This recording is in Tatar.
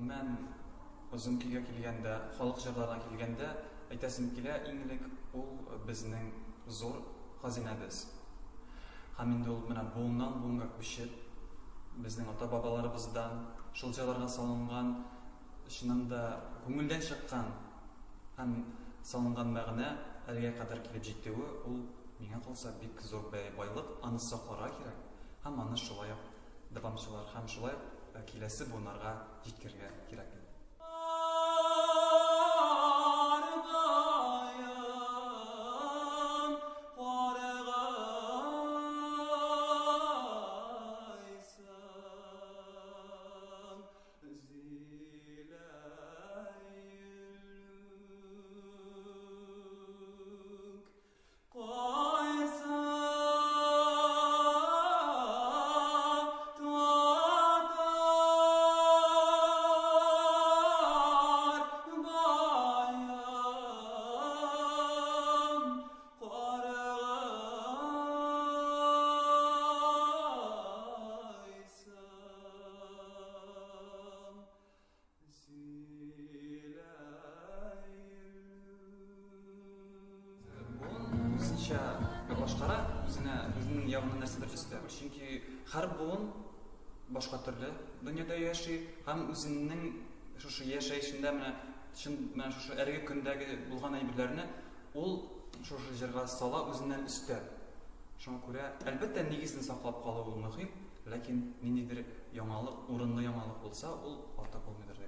Гомумән, озын көйгә килгәндә, халык җырларына килгәндә, әйтәсем килә, иң элек ул безнең зур хазинәбез. Һәм инде ул менә буыннан буынга күчеп, безнең ата-бабаларыбыздан шул җырларга салынган, чыннан да күңелдән чыккан һәм салынган мәгънә әлегә кадәр килеп җитүе, ул, миңа калса, бик зур байлык, аны сакларга кирәк һәм аны шулай ук дәвамчылар һәм шулай ук киләсе буыннарга җиткерергә кирәк. Буын үзенчә башкара, үзенә үзенең ягына нәрсәдер өстәп. Чөнки һәр буын башка төрле дөньяда яши һәм үзенең шушы яшәешендә менә чын менә шушы әлеге көндәге булган әйберләрне ул шушы җырга сала үзеннән өстәп. Шуңа күрә, әлбәттә, нигезне саклап калу ул мөһим, ләкин ниндидер яңалык, урынлы яңалык булса, ул артык булмыйдыр.